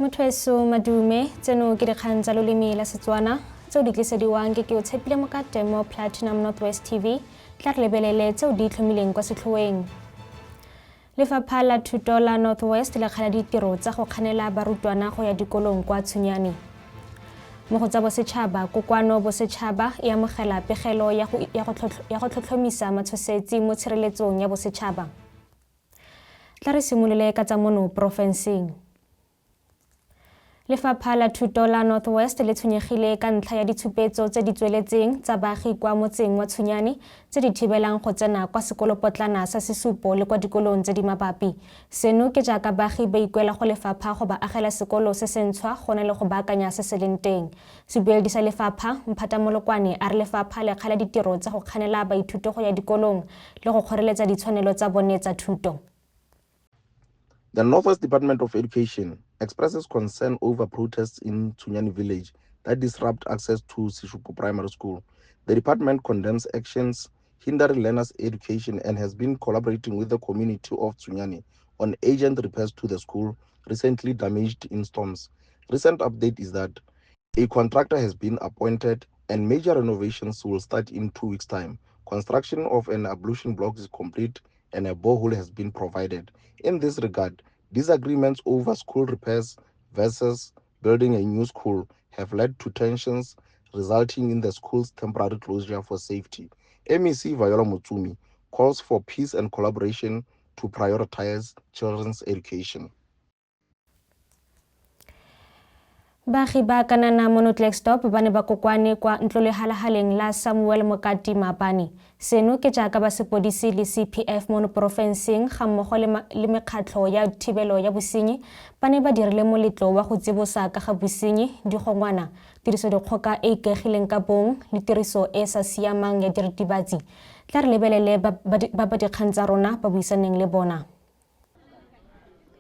Mothweso madume, tseno ke dikgang tsa loleme la Setswana tseo di tlisediwang ke ke o tshepile mokate mo Platinum Northwest TV. Tla re lebelele tseo di itlhomileng kwa setlhoeng. Lefapha la Thuto la North West le kgala ditiro tsa go kganela barutwana go ya dikolong kwa Tshunyane. Mo go tsa bosetšhaba, Kokoano Bosetšhaba e amogela pegelo ya go tlhotlhomisa matshosetsi mo tshireletsong ya bosetšhaba. Tla re simolole ka tsa mono porofenseng. Lefapha la Thuto la North West le tshwenyegile ka ntlha ya ditshupetso tse di tsweletseng tsa baagi kwa motseng wa Tshunyane tse di thibelang go tsena kwa sekolopotlana sa Sesupo le kwa dikolong tse di mabapi. Seno ke jaaka baagi ba ikuela go lefapha go ba agela sekolo se sentshwa go na le go baakanya se se leng teng. Sebueledi sa lefapha, Mphata Molokwane, a re lefapha le kgala ditiro tsa go kganela baithuti go ya dikolong le go kgoreletsa ditshwanelo tsa bone tsa thuto. The Northwest Department of Education expresses concern over protests in Tsunyani village that disrupt access to Sishupo Primary School. The department condemns actions hindering learners' education and has been collaborating with the community of Tsunyani on urgent repairs to the school recently damaged in storms. Recent update is that a contractor has been appointed and major renovations will start in 2 weeks' time. Construction of an ablution block is complete and a borehole has been provided. In this regard, disagreements over school repairs versus building a new school have led to tensions resulting in the school's temporary closure for safety. MEC Viola Motsumi calls for peace and collaboration to prioritize children's education. Baagi ba Kanana mono Klerksdorp ba ne ba kokoane kwa ntlolehalahaleng la Samuel Mokati maabane. Seno ke jaaka ba sepodisi le CPF mono porofenseng ga mmogo le mekgatlho ya thibelo ya bosenyi ba ne ba dirile moletlo wa go tsibosa ka ga bosenyi, digongwana, tirisodikgoka e ikaegileng ka bong le tiriso e e sa siamang ya diritibatsi. Tla re lebelele ba ba dikgang tsa rona ba buisaneng le bona.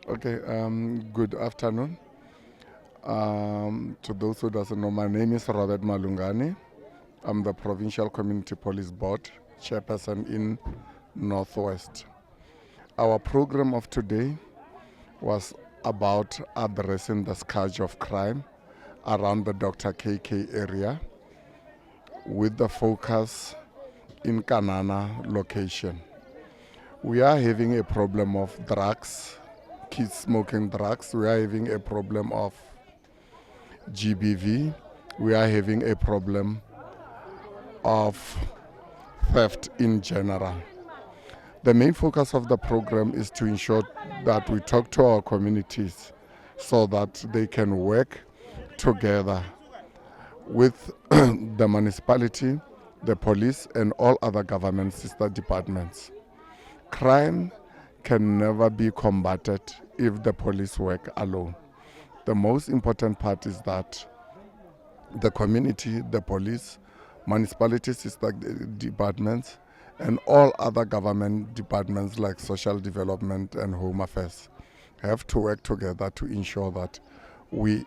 Okay, good afternoon. To those who doesn't know, my name is Robert Malungani. I'm the Provincial Community Police Board chairperson in Northwest. Our program of today was about addressing the scourge of crime around the Dr. KK area with the focus in Kanana location. We are having a problem of drugs, kids smoking drugs. We are having a problem of GBV. We are having a problem of theft in general. The main focus of the program is to ensure that we talk to our communities so that they can work together with the municipality, the police, and all other government sister departments. Crime can never be combated if the police work alone. The most important part is that the community, the police, municipality sister departments, and all other government departments like social development and home affairs have to work together to ensure that we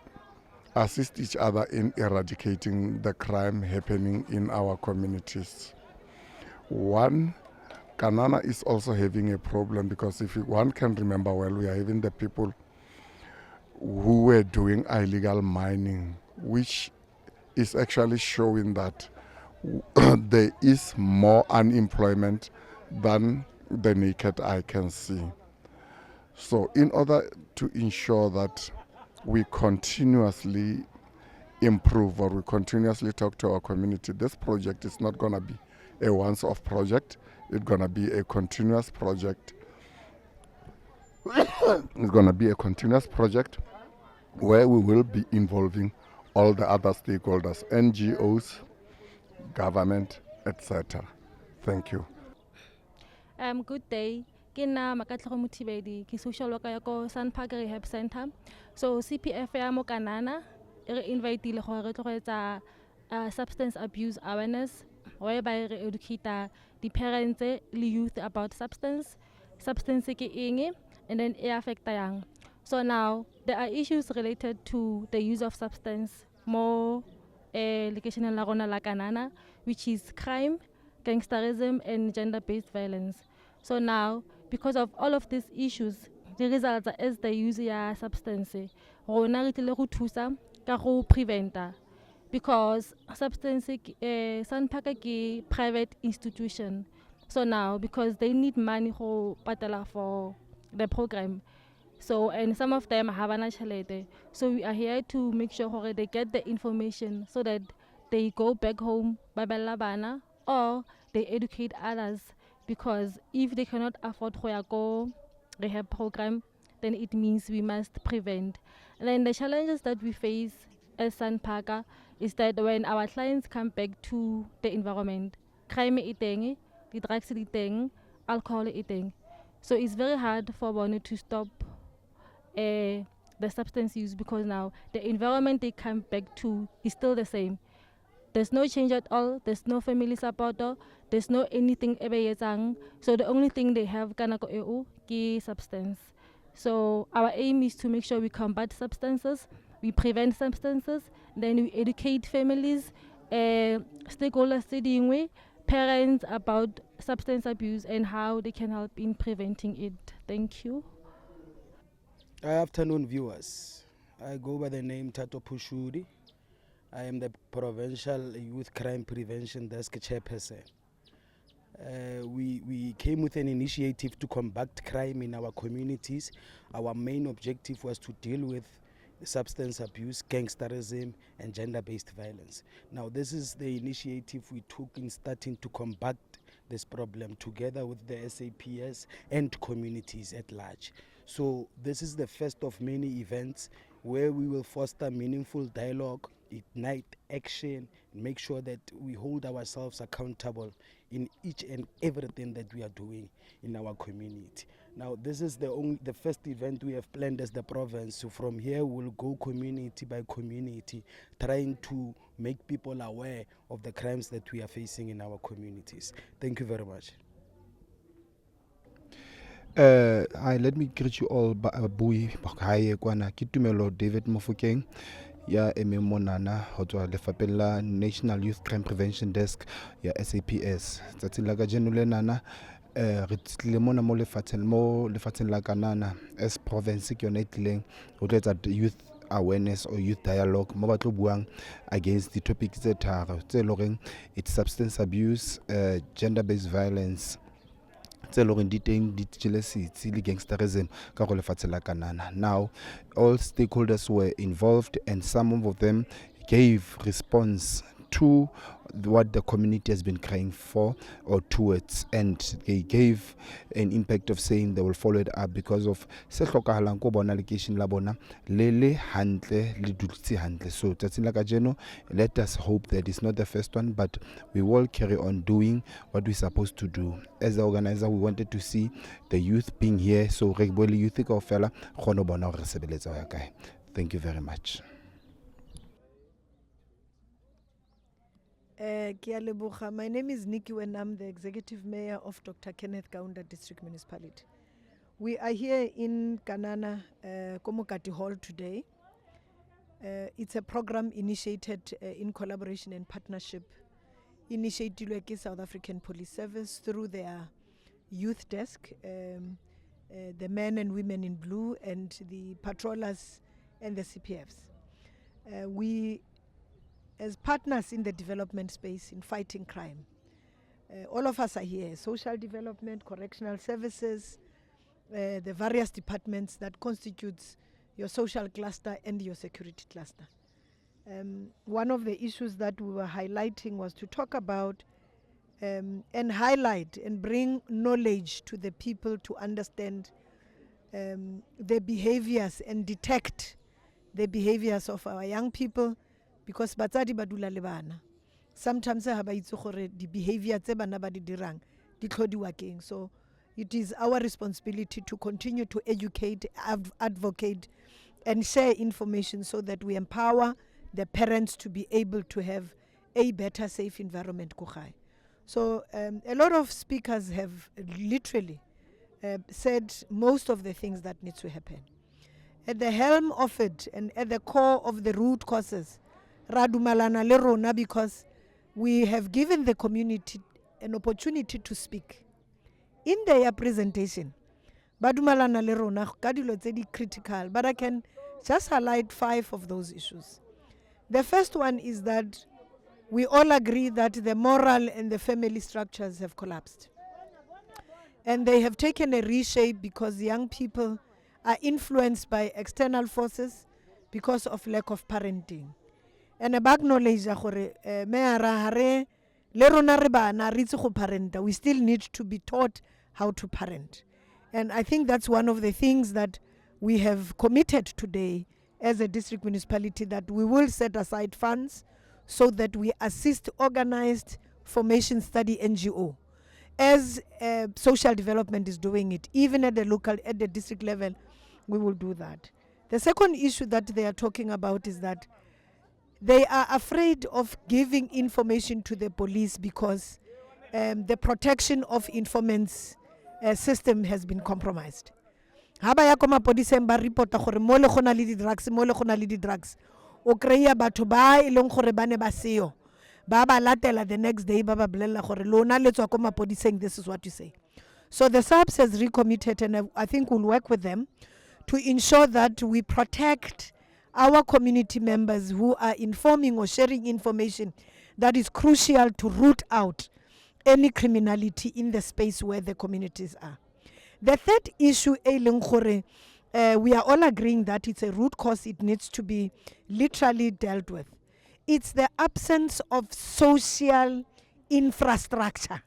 assist each other in eradicating the crime happening in our communities. One, Kanana is also having a problem because if one can remember well, we are having the people who were doing illegal mining, which is actually showing that there is more unemployment than the naked eye can see. So, in order to ensure that we continuously improve or we continuously talk to our community, this project is not going to be a once off project, it's going to be a continuous project. It's going to be a continuous project where we will be involving all the other stakeholders, NGOs, government, etc. Thank you. Good day. Ke nna Makatlego Mothibedi, ke social worker ya ko Sun Park Rehab Center. So CPF ya mo Kanana e re invitile gore re tlo go etsa substance abuse awareness, whereby re educate di-parents le youth about substance. Substance ke eng and then e affecta yang. So now there are issues related to the use of substance mo lekeisheneng la rona la Kanana, which is crime, gangsterism and gender-based violence. So now, because of all of these issues, the results as the use ya substance, Rona re tlile go thusa ka go preventa because substance SANParks ke private institution. So now because they need money go patela for the program. So and some of them ha bana tšhelete. So we are here to make sure gore they get the information so that they go back home ba bella bana or they educate others, because if they cannot afford go ya ko rehab program, then it means we must prevent. And then the challenges that we face as SANParks is that when our clients come back to the environment, crime e teng, di drugs di teng, alcohol e teng. So it's very hard for bone to stop the substance use because now the environment they come back to is still the same. There's no change at all. There's no family support. There's no anything e ba e etsang. So the only thing they have ka nako eo ke substance. So our aim is to make sure we combat substances, we prevent substances, then we educate families, stakeholders tse dingwe, parents about substance abuse and how they can help in preventing it. Thank you. Afternoon, viewers. I go by the name Tato Pushuri. I am the Provincial Youth Crime Prevention Desk Chairperson. We came with an initiative to combat crime in our communities. Our main objective was to deal with substance abuse, gangsterism, and gender-based violence. Now, this is the initiative we took in starting to combat this problem together with the SAPS and communities at large. So this is the first of many events where we will foster meaningful dialogue, ignite action, and make sure that we hold ourselves accountable in each and everything that we are doing in our community. Now, this is the first event we have planned as the province. So from here, we'll go community by community, trying to make people aware of the crimes that we are facing in our communities. Thank you very much. Hi, let me greet you all. Bui hae kwana ke Tumelo David Mofokeng ya emeng monana ho tswa lefapheng la National Youth Crime Prevention Desk ya SAPS. Tsatsing la kajeno lenana re tlile mona mo lefatsheng la Kanana as province, ke yona e tlileng ho tlo etsa youth awareness or youth dialogue mo ba tlo buang against the topic tse tharo tse leng horeng it's substance abuse, gender based violence tse leng horeng di teng di jele setsi, le gangsterism ka go lefatshe la Kanana. Now, all stakeholders were involved and some of them gave response to what the community has been crying for or towards, and they gave an impact of saying they will follow it up because of se hlokahalang ko bona lekeishene la bona le le hantle, le dutse hantle. So tsatsing la kajeno, let us hope that it's not the first one, but we will carry on doing what we're supposed to do. As the organizer, we wanted to see the youth being here, so re bue le youth kaofela, kgone ho bona hore re sebeletsa ho ya kae. Thank you very much. Ke a leboga. My name is Nikki and I'm the Executive Mayor of Dr. Kenneth Kaunda District Municipality. We are here in Kanana, ko Mokati Hall today. It's a program initiated in collaboration and partnership, initiated ke South African Police Service through their youth desk, the men and women in blue, and the patrollers and the CPFs. We, as partners in the development space in fighting crime, all of us are here: social development, correctional services, the various departments that constitutes your social cluster and your security cluster. One of the issues that we were highlighting was to talk about and highlight and bring knowledge to the people to understand the behaviors and detect the behaviors of our young people, because batsadi ba dula le bana, sometimes ha ba itse gore di-behavior tse bana ba di dirang di tlhodiwa keng. So it is our responsibility to continue to educate, advocate and share information so that we empower the parents to be able to have a better, safe environment ko gae. So a lot of speakers have literally said most of the things that need to happen. At the helm of it and at the core of the root causes, ra dumalana le rona, because we have given the community an opportunity to speak. In their presentation, ba dumalana le rona ka dilo tse di critical, but I can just highlight five of those issues. The first one is that we all agree that the moral and the family structures have collapsed. And they have taken a reshape because young people are influenced by external forces because of lack of parenting. And ba acknowledge gore mayor ha re le rona re bana re itse go parenta, we still need to be taught how to parent. And I think that's one of the things that we have committed today as a district municipality, that we will set aside funds so that we assist organized formation study NGO as social development is doing it, even at the local, at the district level, we will do that. The second issue that they are talking about is that they are afraid of giving information to the police because the protection of informants system has been compromised. Ha ba ya ko mapodiseng ba reporta gore mo le go na le di-drugs, mo le go na le di-drugs, o kry-a batho ba e leng gore ba ne ba seo ba ba latela the next day, ba ba bolelela gore lona le tswa ko mapodiseng, this is what you say. So the SAPS has recommitted, and I think we'll work with them to ensure that we protect our community members who are informing or sharing information that is crucial to root out any criminality in the space where the communities are. The third issue, e leng gore, we are all agreeing that it's a root cause, it needs to be literally dealt with. It's the absence of social infrastructure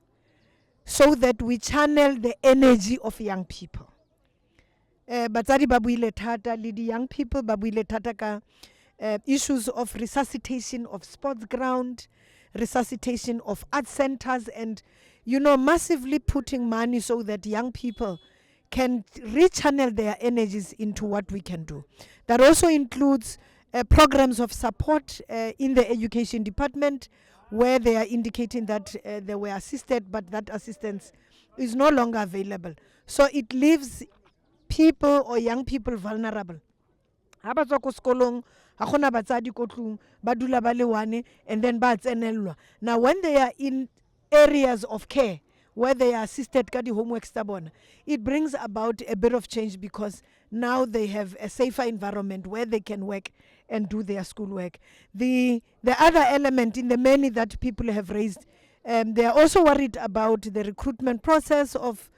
so that we channel the energy of young people. Batsadi ba buile thata le di young people ba buile thata ka issues of resuscitation of sports ground, resuscitation of art centers, and massively putting money so that young people can rechannel their energies into what we can do. That also includes programs of support in the education department, where they are indicating that they were assisted, but that assistance is no longer available. So it leaves people or young people vulnerable. Ha ba tswa ko sekolong, ga gona batsadi ko tlong, ba dula ba le one, and then ba tsenellwa. Now when they are in areas of care where they are assisted ka di-homeworks tsa bona, it brings about a bit of change because now they have a safer environment where they can work and do their schoolwork. The other element in the many that people have raised, they are also worried about the recruitment process of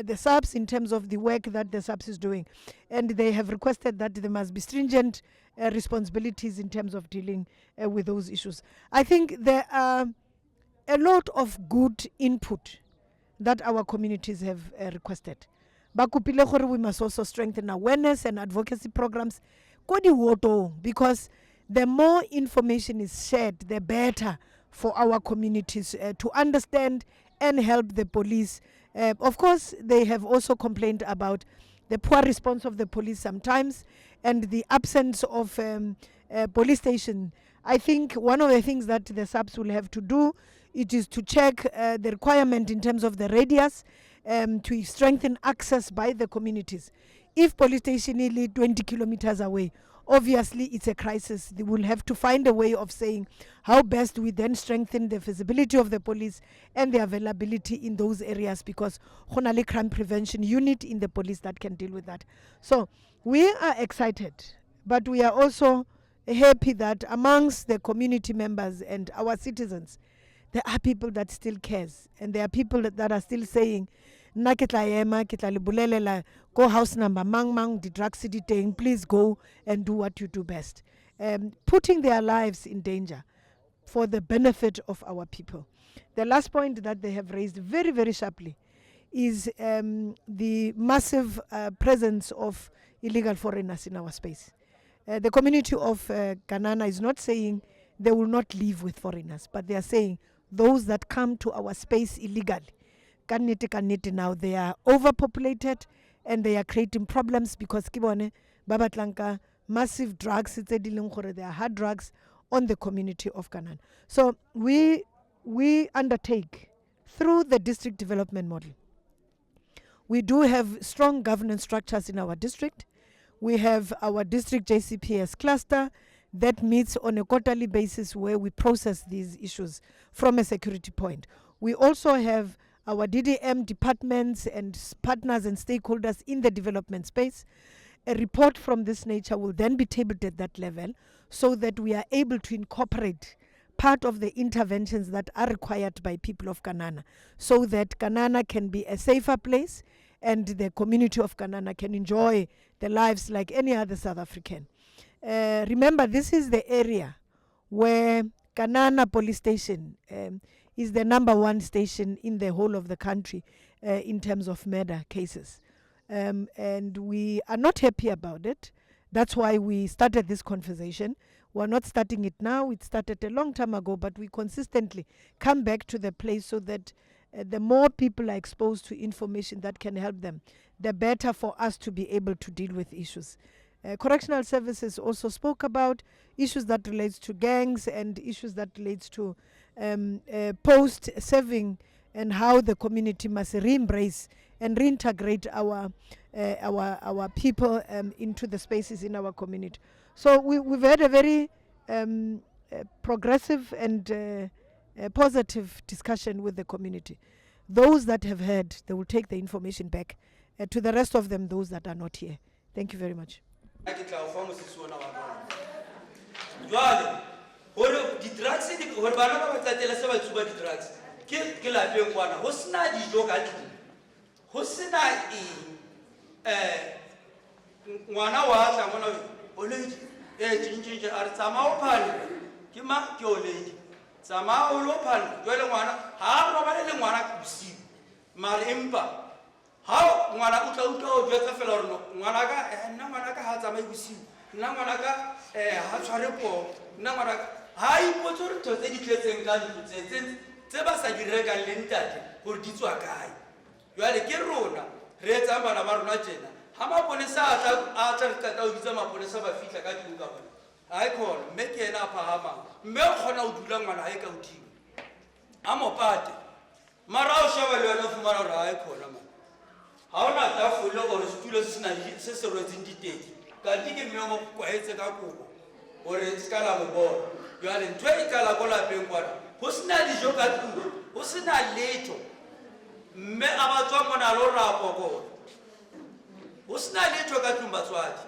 the SAPS in terms of the work that the SAPS is doing. And they have requested that there must be stringent responsibilities in terms of dealing with those issues. I think there are a lot of good input that our communities have requested. Ba kopile gore we must also strengthen awareness and advocacy programs ko di-wardong, because the more information is shared, the better for our communities to understand and help the police. Of course, they have also complained about the poor response of the police sometimes and the absence of police station. I think one of the things that the SAPS will have to do, it is to check the requirement in terms of the radius to strengthen access by the communities. If police station is 20 kilometers away, obviously it's a crisis. They will have to find a way of saying how best we then strengthen the feasibility of the police and the availability in those areas, because go na le crime prevention unit in the police that can deal with that. So we are excited, but we are also happy that amongst the community members and our citizens, there are people that still cares, and there are people that are still saying, nna ke tla ema, ke tla le bolelela ko house number mang mang di-drugs di teng, please go and do what you do best, putting their lives in danger for the benefit of our people. The last point that they have raised very, very sharply is the massive presence of illegal foreigners in our space. The community of Kanana is not saying they will not live with foreigners, but they are saying those that come to our space illegally, ka nnete, ka nnete, now they are overpopulated and they are creating problems because ke bone ba batlang ka massive drugs tse di leng gore they are hard drugs on the community of Kanana. So we undertake through the district development model. We do have strong governance structures in our district. We have our district JCPS cluster that meets on a quarterly basis where we process these issues from a security point. We also have our DDM departments and partners and stakeholders in the development space. A report from this nature will then be tabled at that level so that we are able to incorporate part of the interventions that are required by people of Kanana so that Kanana can be a safer place and the community of Kanana can enjoy their lives like any other South African. Uh, remember, this is the area where Kanana Police Station um, is the number one station in the whole of the country uh, in terms of murder cases. Um, and we are not happy about it. That's why we started this conversation. We're not starting it now, it started a long time ago, but we consistently come back to the place so that uh, the more people are exposed to information that can help them, the better for us to be able to deal with issues. Uh, correctional services also spoke about issues that relates to gangs and issues that relates to um, uh, post serving and how the community must re-embrace and reintegrate our uh, our our people um, into the spaces in our community. So we, we've had a very um, uh, progressive and uh, positive discussion with the community. Those that have heard, they will take the information back. Uh, to the rest of them, those that are not here. Thank you very much. ke tla o fa mosese ona wa bona jwale gore di-drugs gore bana ba ba qetele se ba tsuba di-drugs ke ke lapeng kwana go sena dijo ka tlong go sena eng um ngwana wa tla mona oledi ee tšintšintše a re tsamaya o phane ke ma ke oledi tsamaya o lo phane jwale ngwana ga a robale le ngwana bosigo mare empa Ha ngwana o tla utlwa o jwetsa fela gore no ngwanaka eh, nna ngwanaka ha tsamaye bosigo nna ngwanaka eh, ha tshware poo nna ngwanaka ha ipotse gore ntho tse di tletseng ka ntlo tse tse tse ba sa di rekang le ntate gore di tswa kae jwale ke rona re etsang bana ba rona tjena ha maponesa a tla a tla re qeta ho bitsa maponesa ba fihla ka tlung ka bona ha e khona mme ke ena a phahamang mme o kgona ho dula ngwana hae ka hodimo a mo pate Mara ha o sheba le wena o fumana hore ha e khona man. Ha ona tafole or setulo se sena se se rwetseng diteki. Kanti ke mme o mo kwahetse ka kobo hore se ka la mo bona. Jwale ntho e qala ko lapeng kwana. Ho sena dijo ka tlung, ho sena letho. Mme a ba tswa mona a lo raha pokola. Ho sena letho ka tlung batswadi.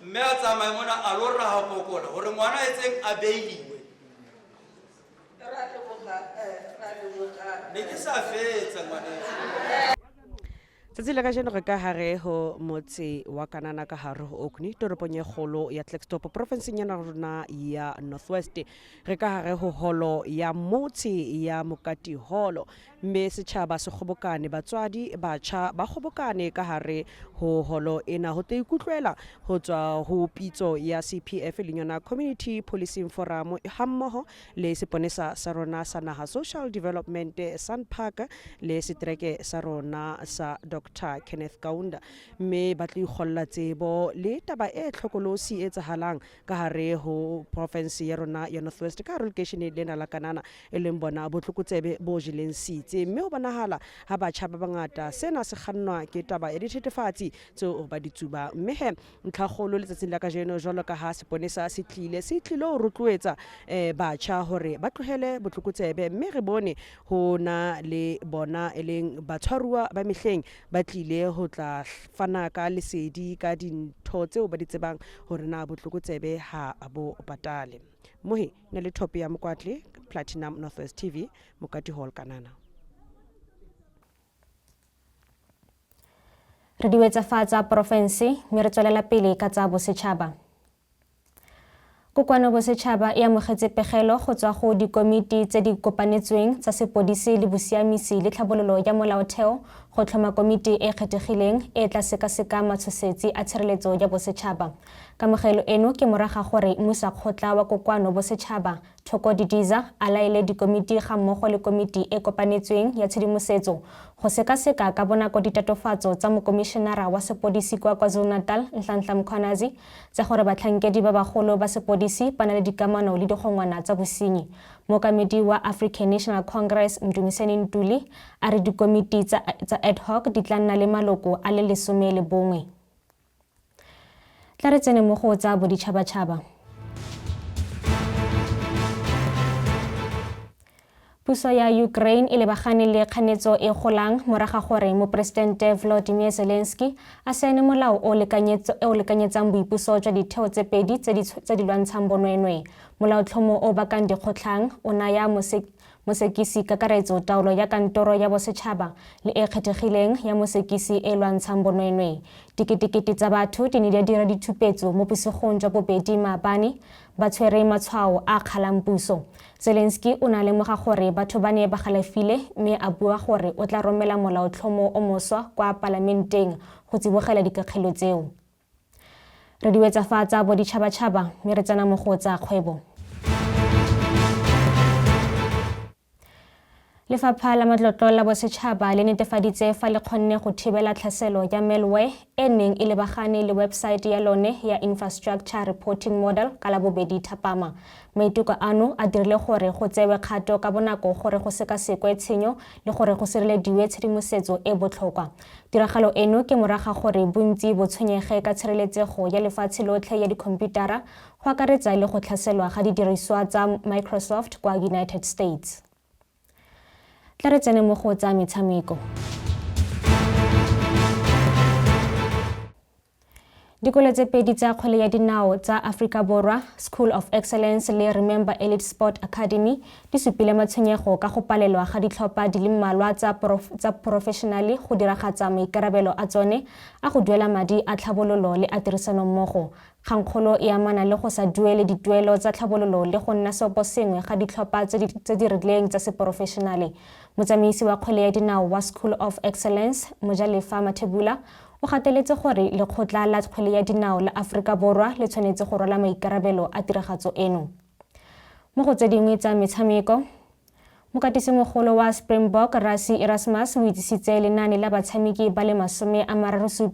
Mme a tsamaye mona a lo raha pokola hore ngwana a etseng a beiliwe. Ne ke sa fetsa ngwaneso. Tsatsi la kajeno re ka hare ho motse wa Kanana ka hare ho Orkney, toropong e kgolo ya Klerksdorp, profenseng ya rona ya Northwest. Re ka hare ho holo ya motse ya Mokati Holo, mme setjhaba se kgobokane, batswadi, batjha ba kgobokane ka hare ho holo ena ho tlo ikutlwela ho tswa ho pitso ya CPF e leng yona Community Policing Forum hammoho le seponesa sa rona sa naha Social Development SANPark le setereke sa rona sa Doctor Kenneth Kaunda mme ba tlo ikgolla tsebo le taba e hlokolosi e etsahalang ka hare ho province ya rona ya North West ka hare lekeishene lena la Kanana e leng bona botlokotsebe bo jeleng sitse mme ho bonahala ha batjha ba bangata sena se kgannwa ke taba ya dithethefatsi tseo ba di tsubang mme he ntlhakgolo letsatsing la kajeno jwalo ka ha seponesa se tlile se tlile ho rotloetsa um batjha hore ba tlohele botlokotsebe mme re bone ho na le bona e leng batshwaruwa ba mehleng ba tlile ho tla fana ka lesedi ka dintho tseo ba di tsebang hore na botlokotsebe ha bo patale. Mohi ne le Thope ya Mokwatle, Platinum Northwest TV, Mokati Hall, Kanana. Re di wetsa fa tsa porofense mme re tswelela pele ka tsa bosetšhaba. Kokoano Bosetšhaba e amogetse pegelo go tswa go dikomiti tse di kopanetsweng tsa sepodisi le bosiamisi le tlhabololo ya molaotheo go tlhoma komiti e e kgethegileng e e tla sekasekang matshosetsi a tshireletso ya bosetšhaba. Kamogelo eno ke morago ga gore mmusakgotla wa Kokoano Bosetšhaba, Thoko Didiza, a laele dikomiti gammogo le komiti e kopanetsweng ya tshedimosetso go sekaseka ka bonako ditatofatso tsa mokomišenara wa sepodisi kwa KwaZulu-Natal, Nhlanhla Mkhwanazi, tsa gore batlhankedi ba bagolo ba sepodisi ba na le dikamano le digongwana tsa bosenyi. Mookamedi wa African National Congress, Mdumiseni Ntuli, a re dikomiti tsa tsa ad hoc di tla nna le maloko a le 11. Tla re tsene mo go tsa boditšhabatšhaba. Puso ya Ukraine e lebagane le kganetso e golang morago ga gore Moporesidente Volodymyr Zelensky a saene molao o o lekanyetsang boipuso jwa ditheo tse pedi tse di lwantshang bonweenwee. Molaotlhomo o bakang dikgotlhang o naya mosekisi kakaretso taolo ya kantoro ya bosetšhaba le e kgethegileng ya mosekisi e lwantshang bonweenwee. Diketekete tsa batho di ne di dira ditshupetso mo bosigong jwa bobedi maabane ba tshwere matshwao a kgalang puso. Zelensky o ne a lemoga gore batho ba ne ba galefile mme a bua gore o tla romela molaotlhomo o moswa kwa palamenteng go tsibogela dikakgelo tseo. Re di wetsa fa tsa boditšhabatšhaba mme re tsena mo go tsa kgwebo. Lefapha la Matlotlo la Bosetšhaba le netefaditse fa le kgonne go thibela tlhaselo ya malware e neng e lebagane le website ya lone ya Infrastructure Reporting Model ka Labobedi thapama. Maiteko ano a dirile gore go tsewe kgato ka bonako gore go sekasekwe tshenyo le gore go sirelediwe tshedimosetso e botlhokwa. Tiragalo eno ke morago ga gore bontsi bo tshwenyege ka tshireletsego ya lefatshe lotlhe ya dikhomputara go akaretsa le go tlhaselwa ga didiriswa tsa Microsoft kwa United States. Tla re tsene mo go tsa metshameko. Dikolo tse pedi tsa kgwele ya dinao tsa Aforika Borwa, School of Excellence le Remember Elite Sport Academy, di supile matshwenyego ka go palelwa ga ditlhopha di le mmalwa tsa porofešenale go diragatsa maikarabelo a tsone a go duela madi a tlhabololo le a tirisanommogo. Kgangkgolo e amana le go sa duele dituelo tsa tlhabololo le go nna seoposengwe ga ditlhopha tse di rileng tsa seporofešenale. Motsamaisi wa kgwele ya dinao wa School of Excellence, Mojalefa Mathebula, o gateletse gore lekgotla la kgwele ya dinao la Aforika Borwa le tshwanetse go rwala maikarabelo a tiragatso eno. Mo go tse dingwe tsa metshameko, mokatisimogolo wa Springbok Rassie Erasmus o itsisitse lenaane la batshameki ba le 37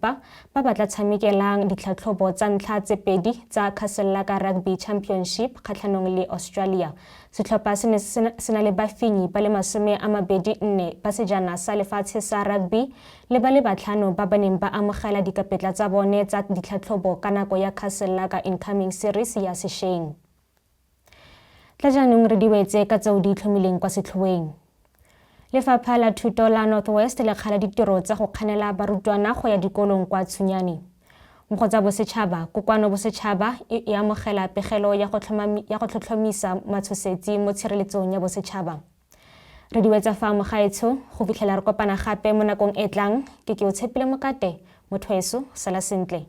ba ba tla tshamekelang ditlhatlhobo tsa ntlha tse pedi tsa Castle Lager Rugby Championship kgatlhanong le Australia. Setlhopha se ne se na le bafenyi ba le 24 ba sejana sa lefatshe sa rugby le ba le batlhano ba ba neng ba amogela dikapetla tsa bone tsa ditlhatlhobo ka nako ya Castle Lager Incoming Series ya sešweng. Tla jaanong re di wetse ka tseo di itlhomileng kwa setlhoeng. Lefapha la Thuto la North West le kgala ditiro tsa go kganela barutwana go ya dikolong kwa Tshunyane. Mo go tsa bosetšhaba, Kokoano Bosetšhaba e amogela pegelo ya go tlhotlhomisa matshosetsi mo tshireletsong ya bosetšhaba. Re di wetsa fa mogaetsho, go fitlhela re kopana gape mo nakong e tlang, ke ke o tshepile mokate, motho weso, sala sentle.